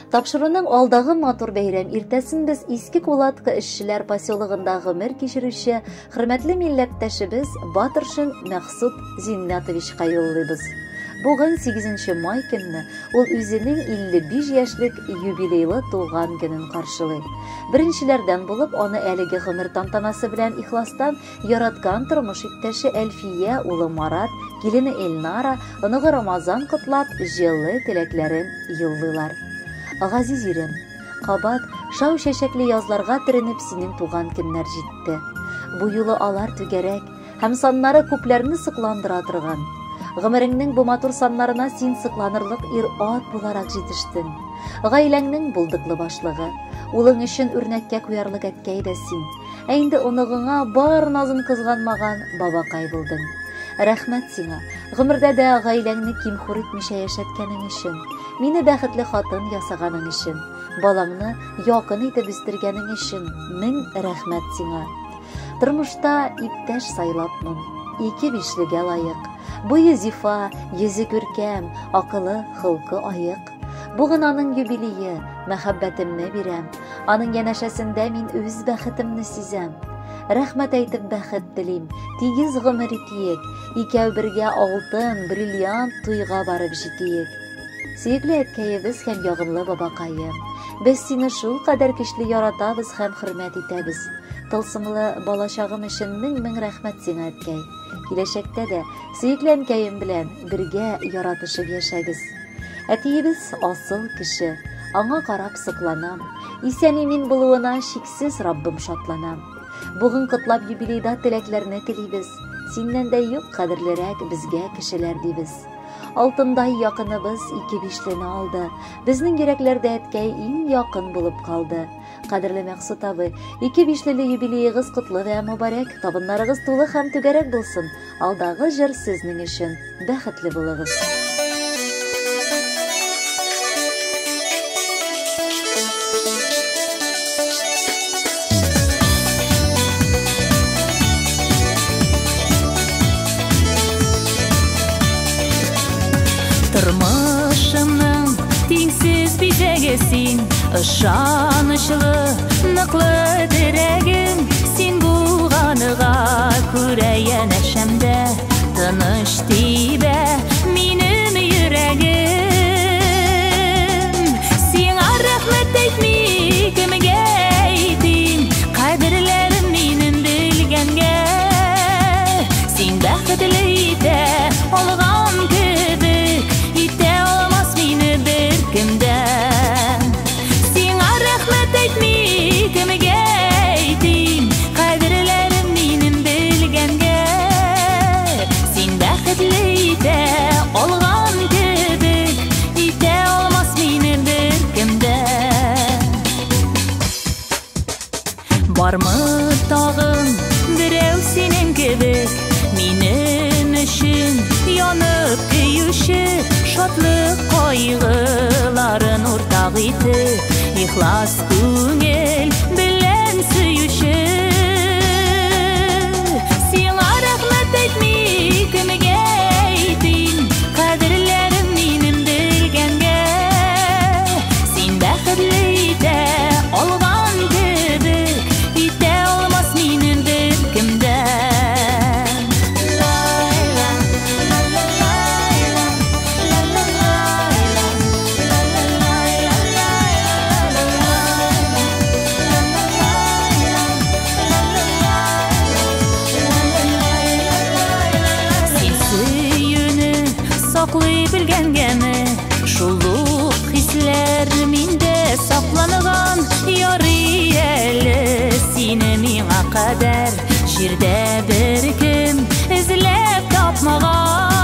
Тапшыруның алдагы матур бәйрәм иртәсен без Иске Кулатка эшчеләр поселогында гомер кичерүче хөрмәтле милләттәшебез Батыршин Мәхсут Зиннәтовичка юллыйбыз. Бүген 8 май көнне ул үзенең 55 яшьлек юбилейлы туган көнен каршылый. Беренчеләрдән булып аны әлеге гомер тантанасы белән ихластан яраткан тормыш иптәше Әлфия, улы Марат, килене Эльнара, оныгы Рамазан котлап, җылы теләкләрен юллыйлар. Газиз ирем, кабат шау чәчәкле язларга төренеп синең туган көннәр җитте. Бу юлы алар түгәрәк һәм саннары күпләрне сокландыра торган. Гомереңнең бу матур саннарына син сокланырлык ир-ат буларак җитештең. Гаиләңнең булдыклы башлыгы, улың өчен үрнәккә куярлык әткәй дә син. Ә инде оныгыңа бар назын кызганмаган бабакай булдың. Рәхмәт сиңа, гомердә дә гаиләңне ким-хур итмичә яшәткәнең өчен, мине бәхетле хатын ясаганың өчен, балаңны якын итеп үстергәнең өчен мең рәхмәт сиңа. Тормышта иптәш сайлапмын, ике бишлегә лаек. Буе зифа, йөзе күркәм, акылы, холкы аек. Бүген аның юбилее, мәхәббәтемне бирәм. Аның янәшәсендә мин үз бәхетемне сизәм. Рәхмәт әйтеп бәхет телим, тигез гомер итиек, икәү бергә алтын, бриллиант туйга барып җитиек. Сөекле әткәебез һәм ягымлы бабакаем, без сине шул кадәр көчле яратабыз һәм хөрмәт итәбез. Тылсымлы балачагым өчен мең-мең рәхмәт сиңа, әткәй. Киләчәктә дә сөекле әнкәем белән бергә яратышып яшәгез. Әтиебез асыл кеше, аңа карап сокланам. Исән-имин булуына чиксез Раббым шатланам. Бүген котлап юбилейда теләкләрне телибез. Синнән дә юк кадерлерәк безгә кешеләр дибез. Алтындай якыныбыз ике бишлене алды. Безнең йөрәкләрдә әткәй иң якын булып калды. Кадерле Мәксут абый, ике бишлеле юбилеегыз котлы вә мөбарәк, табыннарыгыз тулы һәм түгәрәк булсын. Алдагы җыр сезнең өчен. Бәхетле булыгыз. Тормышымның тиңсез бизәге син, ышанычлы, ныклы терәгем, син булганыга күрә янәшәмдә тыныч тибә минем йөрәгем. Сиңа рәхмәт әйтми кемгә әйтим, кадерләрем минем белгәнгә. Син бәхетле итә алган кебек, итә алмас мине беркем дә. Сиңа рәхмәт әйтми кемгә әйтим, кадерләрем минем белгәнгә. Син бәхетле итә алган кебек, итә алмас мине беркем дә. Бармы тагын берәү синең кебек, минем өчен янып көюче, шатлык кайгыларын уртак итеп, ихлас күңел белән сөюче. Сиңа рәхмәт әйтми кемгә әйтим, кадерләрем минем белгәнгә. Син бәхетле итә алган кебек, итә алмас мине беркем дә. Син сөюне саклый белгәнгәме, шул ук хисләр миндә сакланган. Ярый әле сине миңа кадәр җирдә беркем эзләп тапмаган.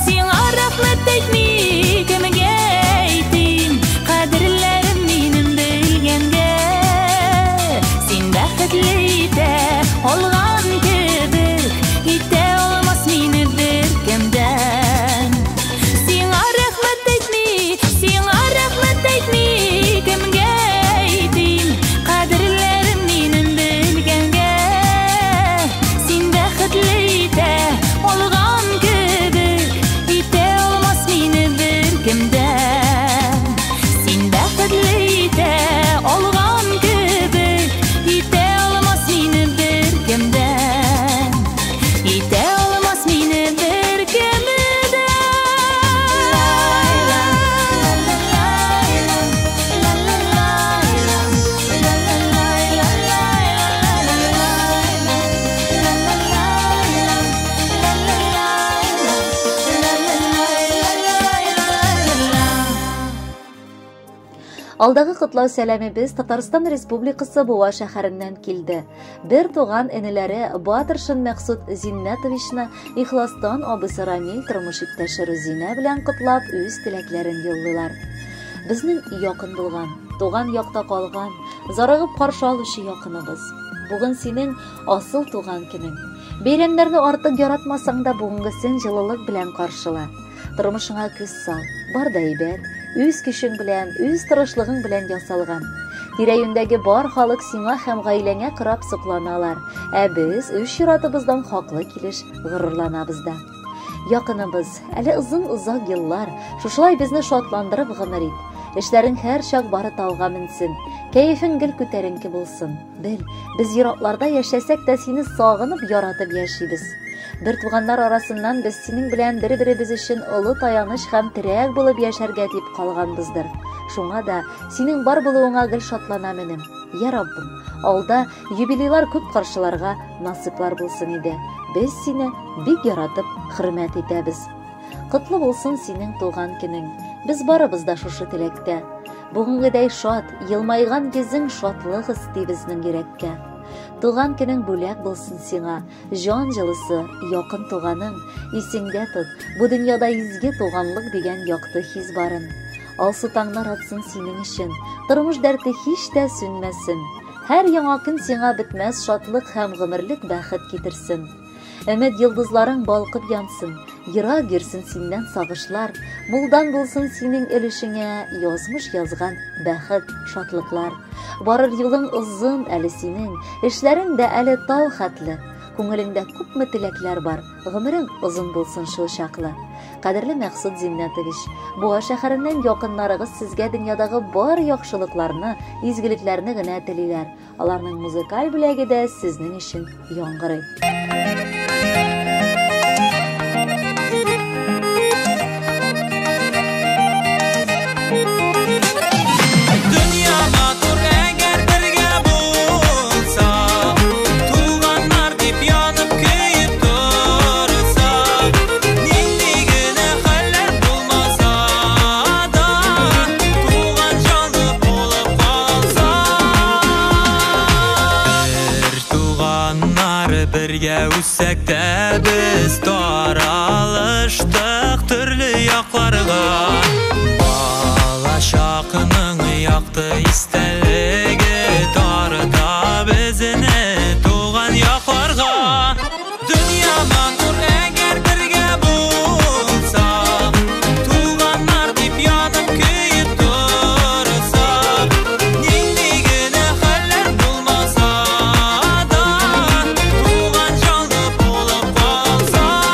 Сиңа рәхмәт әйтми кемгә әйтим, кадерләрем минем белгәнгә. Син бәхетле итә алган кебек, итә алмас мине беркем дә. Сиңа рәхмәт әйтми, сиңа рәхмәт әйтми кемгә әйтим, кадерләрем минем белгәнгә. Син бәхетле итә алган кебек, итә алмас мине беркем дә. Алдагы котлау сәламебез Татарстан Республикасы Буа шәһәреннән килде. Бер туган энеләре Батыршин Мәксут Зиннәтовичны ихластан абысы Рамил тормыш иптәше Рузинә белән котлап үз теләкләрен юллыйлар. Безнең якын булган, туган якта калган, зарыгып каршы алучы якыныбыз. Бүген синең асыл туган көнең. Бәйрәмнәрне артык яратмасаң да бүгенгесен җылылык белән каршыла. Тормышыңа күз сал, бар да әйбәт, үз көчең белән, үз тырышлыгың белән ясалган. Тирә-юньдәге бар халык сиңа һәм гаиләңә карап сокланалар, ә без үз чиратыбыздан хаклы килеш горурланабыз да. Якыныбыз, әле озын-озак еллар шушылай безне шатландырып гомер ит. Эшләрең һәрчак бары тауга менсен, кәефең гел күтәренке булсын. Бел, без еракларда яшәсәк тә сине сагынып, яратып яшибез. Бер туганнар арасыннан без синең белән бер-беребез өчен олы таяныч һәм терәк булып яшәргә дип калганбыздыр. Шуңа да синең бар булуыңа гел шатланам, энем. Я Раббым, алда юбилейлар күп каршыларга насыйплар булсын иде. Без сине бик яратып, хөрмәт итәбез. Котлы булсын синең туган көнең. Без барыбыз да шушы теләктә. Бүгенгедәй шат, елмайган йөзең шатлык өсти безнең йөрәккә. Туган көнең бүләк булсын сиңа, җан җылысы, якын туганың, исеңдә тот, бу дөньяда изге туганлык дигән якты хис барын. Алсу таңнар атсын синең өчен, тормыш дәрте һич тә сүнмәсен. Һәр яңа көн сиңа бетмәс шатлык һәм гомерлек бәхет китерсен. Өмет йолдызларың балкып янсын, ерак йөрсен синнән сагышлар, мулдан булсын синең өлешеңә язмыш язган бәхет, шатлыклар. Барыр юлың озын әле синең, эшләрең дә әле тау хәтле. Күңелеңдә күпме теләкләр бар, гомерең озын булсын шул чаклы. Кадерле Мәксут Зиннәтович, Буа шәһәреннән якыннарыгыз сезгә дөньядагы бар яхшылыкларны, изгелекләрне генә телиләр. Аларның музыкаль бүләге дә сезнең өчен яңгырый. Дөнья матур, әгәр бергә булсак, туганнар дип янып көеп торсак, нинди генә хәлләр булмаса да, туган җанлы булып калсак. Бер туганнар бергә үссәк тә без таралыштык төрле якларга. Бала чакның якты истәлеге тарта безне туган якларга. Дөнья матур, әгәр бергә булсак, туганнар дип янып көеп торсак, нинди генә хәлләр булмаса да, туган җанлы булып калсак.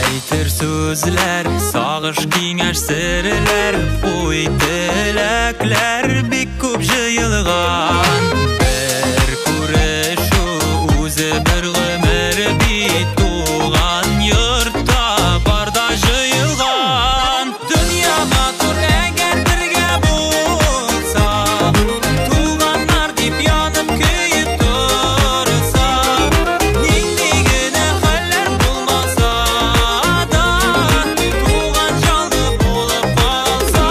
Әйтер сүзләр, сагыш киңәш серләр, уй теләкләр бик күп җыелган. Бер күрешү үзе бер гомер бит, туган йортта бар да җыелган. Дөнья матур, әгәр бергә булсак, туганнар дип янып көеп торсак, нинди генә хәлләр булмаса да, туган җанлы булып калсак.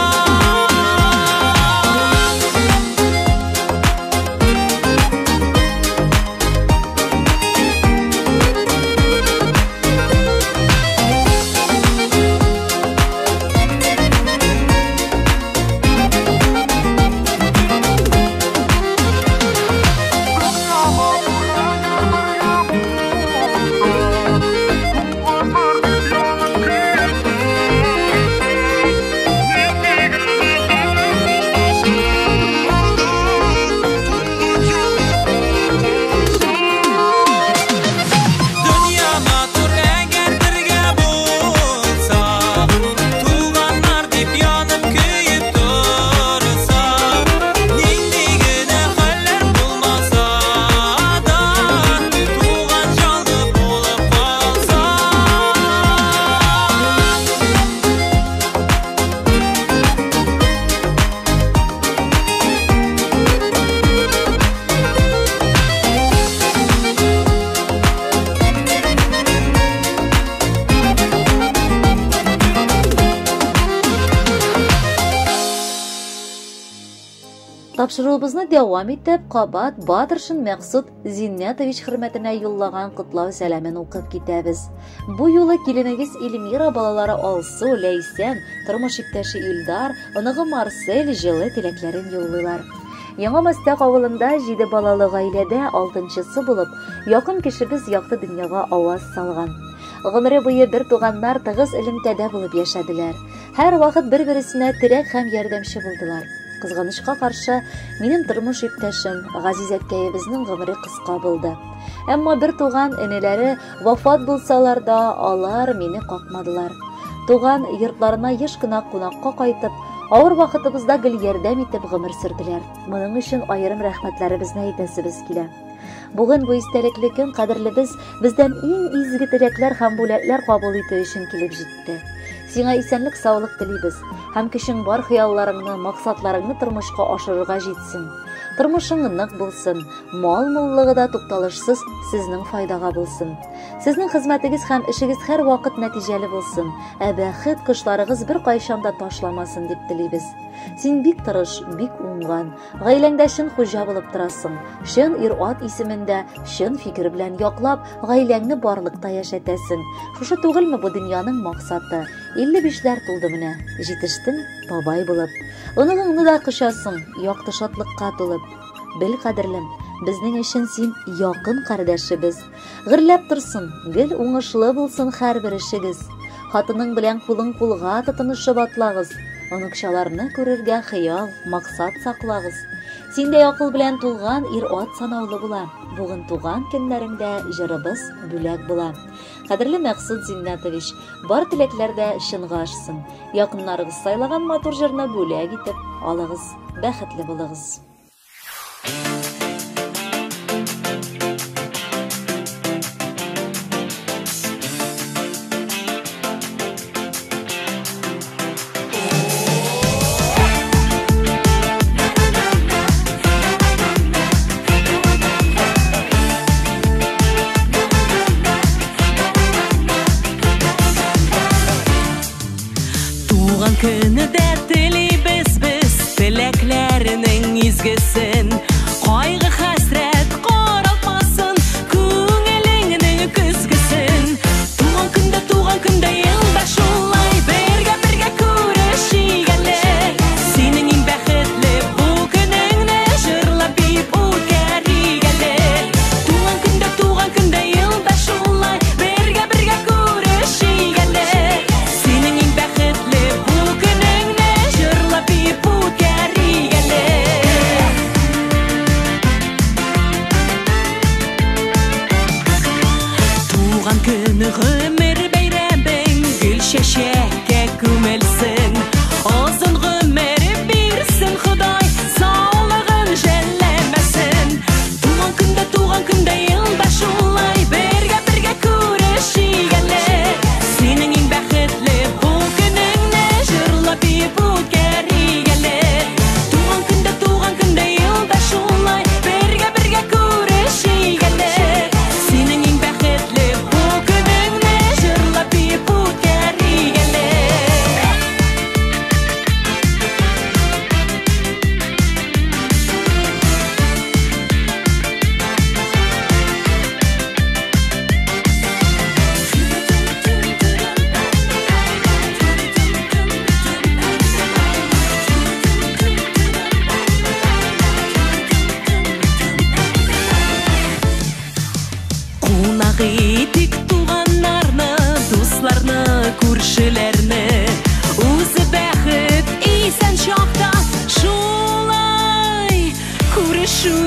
Тапшыруыбызны дәвам итеп, кабат Батыршин Мәкъсуд Зиннәтович хөрмәтенә юллаган котлау сәламен укып китәбез. Бу юлы киленегез Эльмира, балалары Алсу, Ләйсән, тормыш иптәше Илдар, оныгы Марсель җылы теләкләрен юллыйлар. Яңа Мостяк авылында җиде балалы гаиләдә алтынчысы булып, якын кешебез якты дөньяга аваз салган. Гомере буе бер туганнар тыгыз элемтәдә булып яшәделәр. Һәрвакыт бер-бересенә терәк һәм ярдәмче булдылар. Кызганычка каршы, минем тормыш иптәшем, газиз әткәебезнең гомере кыска булды. Әмма бер туган энеләре вафат булсалар да, алар мине какмадылар. Туган йортларына еш кына кунакка кайтып, авыр вакытыбызда гел ярдәм итеп гомер сөрделәр. Моның өчен аерым рәхмәтләребезне әйтәсебез килә. Бүген бу истәлекле көн кадерлебез бездән иң изге теләкләр һәм бүләкләр кабул итү өчен килеп җитте. Сиңа исәнлек саулык телибез һәм көчең бар хыялларыңны, максатларыңны тормышка ашырырга җитсен. Тормышың нык булсын, мал муллыгы да тукталышсыз сезнең файдага булсын. Сезнең хезмәтегез һәм эшегез һәрвакыт нәтиҗәле булсын, ә бәхет кошларыгыз беркайчан да ташламасын дип телибез. Син бик тырыш, бик уңган, Гаиләңдә чын хуҗа булып торасың. Чын ир-ат исемендә, чын фикер белән яклап, гаиләңне барлыкта яшәтәсең. Шушы түгелме бу дөньяның максаты? 55ләр тулды менә. Җитештең бабай булып. Оныгыңны да кочасың, якты шатлыкка тулып. Бел, кадерлем, безнең өчен син якын кардәшебез. Гөрләп торсын, гел уңышлы булсын һәрбер эшегез. Хатының белән кулың кулга тотынышып атлагыз. Оныкчаларны күрергә хыял, максат саклагыз. Синдәй акыл белән тулган ир-ат санаулы була. Бүген туган көннәреңдә җырыбыз бүләк була. Кадерле Мәкъсуд Зиннәтович, бар теләкләр дә чынга ашсын. Якыннарыгыз сайлаган матур җырны бүләк итеп алыгыз. Бәхетле булыгыз. Туган көне дә телибез без теләкләренең изгесен. Кайгы хәсрәт каралтмасын күңелеңнең көзгесен. Туган көндә, туган көндә елда шулай бергә бергә күрешик әле. Синең иң бәхетле бу көнеңне җырлап биеп үткәрик әле. Туган көндә, туган көндә елда шулай бергә бергә күрешик әле. Синең иң бәхетле бу көнеңне җырлап биеп үткәрик әле. Туган көне гомер бәйрәмең гөл чәчәккә күмелсен. Озын гомер бирсен Ходай, саулыгын жәлләмәсен. Туган көндә, туган көндә елда шулай бергә бергә күрешик әле. Синең иң бәхетле бу көнеңне җырлап биеп үткәрик әле. Туган көндә, туган көндә елда шулай бергә бергә күрешик әле. Синең иң бәхетле бу көнеңне җырлап биеп үткәрик әле. Кунак итик туганнарны, дусларны, күршеләрне. Үзе бәхет исән чакта шулай күрешү